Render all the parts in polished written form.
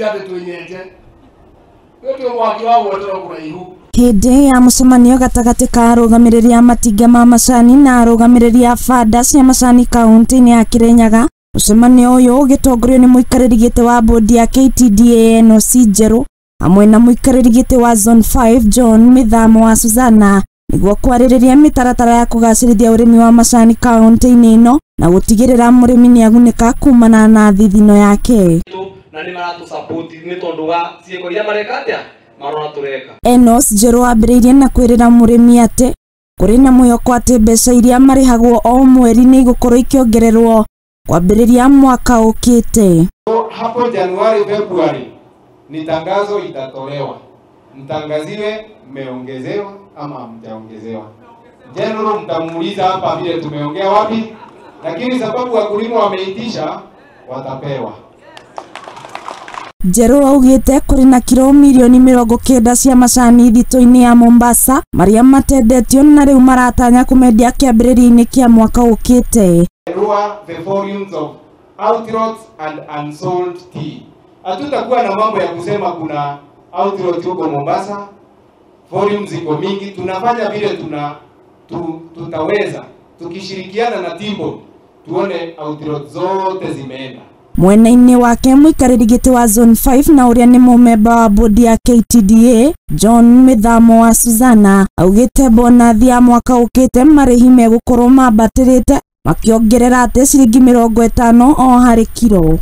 Atĩ twĩnyenje twĩ mwaki wa gwetera kũraihu. Hĩndĩ ya mũcemanio gatagatĩ ka arũgamĩrĩri a matinga ma macani na arũgamĩrĩri a banda cia macani kaunti-inĩ ya Kirinyaga, mũcemanio ũyũ ũgĩtongorio nĩ mũikarĩri gĩtĩ wa bodi ya KTDA NOC Njerũ hamwe na mũikarĩri gĩtĩ wa Zone 5 John Mĩthamo wa Suzana nĩguo kwarĩrĩria mĩtaratara ya kũgacĩrithia ũrĩmi wa macani kaunti-inĩ ĩno na gũtigĩrĩra mũrĩmi nĩagunĩka kumana na thithino yake. Na nĩ maratũ nĩ tondũ wa ciĩko iria mareka atĩa marona tũreka. Enos Njerũ ambĩrĩirie na kwĩrĩra mũrĩmi atĩ kũrĩ na mwĩhoko atĩ mbeca iria marĩhagwo o mweri nĩ igũkorwo ikĩongererwo kwambĩrĩria mwaka ũkĩte. Hapo Januari, Februari ni tangazo itatolewa, mtangaziwe mmeongezewa ama hamjaongezewa. General mtamuuliza hapa vile tumeongea wapi, lakini sababu wakulima wameitisha watapewa. Njerũ augĩte kũrĩ na kiro mirioni 90 cia macani thitũ-inĩ ya Mombasa marĩa matendetio na rĩu maratanya kũmendia kĩambĩrĩria-inĩ kĩa mwaka ũkĩte. The volumes of outrots and unsold tea. Hatutakuwa na mambo ya kusema kuna outrot huko Mombasa, volumes ziko mingi. Tunafanya vile tutaweza tukishirikiana na Timbo tuone outrot zote zimeenda. Mwena-inĩ wake mũikarĩri gĩtĩ wa Zone 5 na ũrĩa nĩ mũmemba wa bodi ya KTDA John Mĩthamo wa Suzana augĩte bonathi ya mwaka ũkĩte marĩhi megũkorwo mambatĩrĩte makĩongerera atĩ ciringi 50 o harĩ kiro.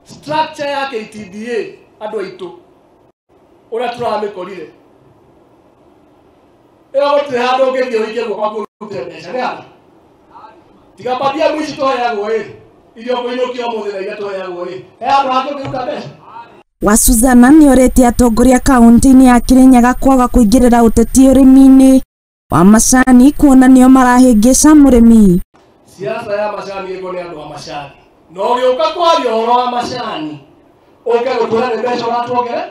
Structure ya KTDA andũ aitũ ũrĩa tũramĩkorire ĩyo gũtirĩ handũ ũngĩthiĩ ũikie guoko kũrute mbeca nĩ handũ tiga bandia mwici tũheagwo ĩ irio kũinũkia ũmũthĩ na iria tũheagwo ĩ he handũ hangĩ ũngĩruta mbeca. Wa Suzana nĩorĩtie atongoria kaunti-inĩ ya Kirinyaga kwaga kũingĩrĩra ũteti ũrĩmi-inĩ wa macani kuona nĩo marahĩngĩca mũrĩmi. Siasa ya macani ĩko nĩ andũ a macani no ũgĩũka kwaria ũhoro wa macani ũke gũtwĩra nĩ mbeca ũratuongere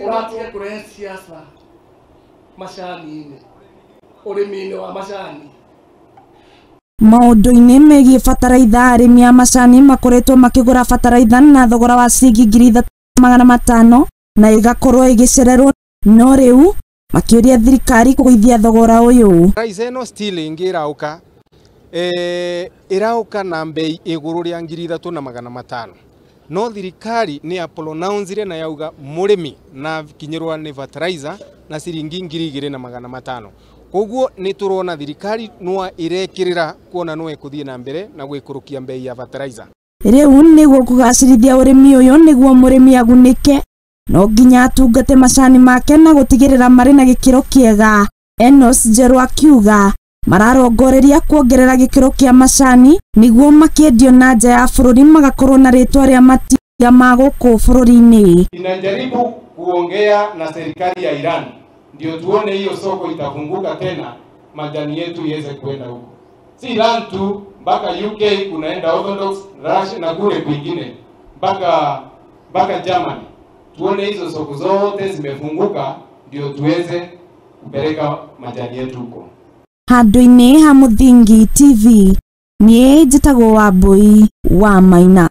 ũratiga kũrehe siasa macani-inĩ ũrĩmi-inĩ wa macani. Maũndũ-inĩ megiĩ bataraitha arĩmi a macani makoretwo makĩgũra bataraitha na thogora wa ciringi 3,500 na ĩgakorwo ĩgĩcererwo no rĩu makĩũria thirikari kũgũithia thogora ũyũ. Price ĩno still ĩngĩ ĩraũka ĩraũka na mbei igũrũ rĩa 3,500 no thirikari nĩ ya pronounce na yauga mũrĩmi na kinyĩrwa nĩ fertilizer na ciringi 2,500. Koguo nĩ tũrona thirikari no ĩrekĩrĩra kuona no ĩkũthiĩ na mbere na gwĩkũrũkia mbei ya fertilizer. Rĩu nĩguo kũgacĩrithia ũrĩmi ũyũ nĩguo mũrĩmi agunĩke no nginya atungate macani make na gũtigĩrĩra marĩ na gĩkĩro kĩega. Enos Njerũ akiuga mararongoreria kuongerera gĩkĩro kĩa macani nĩguo makĩendio na nja ya bũrũri magakorwo na rĩtwa rĩa matinga ma gũkũ bũrũri-inĩ. Inajaribu kuongea na serikali ya Iran ndio tuone hiyo soko itafunguka tena, majani yetu iweze kwenda huko. Si Iran tu, mpaka UK kunaenda Orthodox, Russia na kule kwingine mpaka Germany. Tuone hizo soko zote zimefunguka ndio tuweze kupeleka majani yetu huko. Handũ-inĩ ha Mũthingi TV, niĩ njĩtagwo Wambui wa Maina.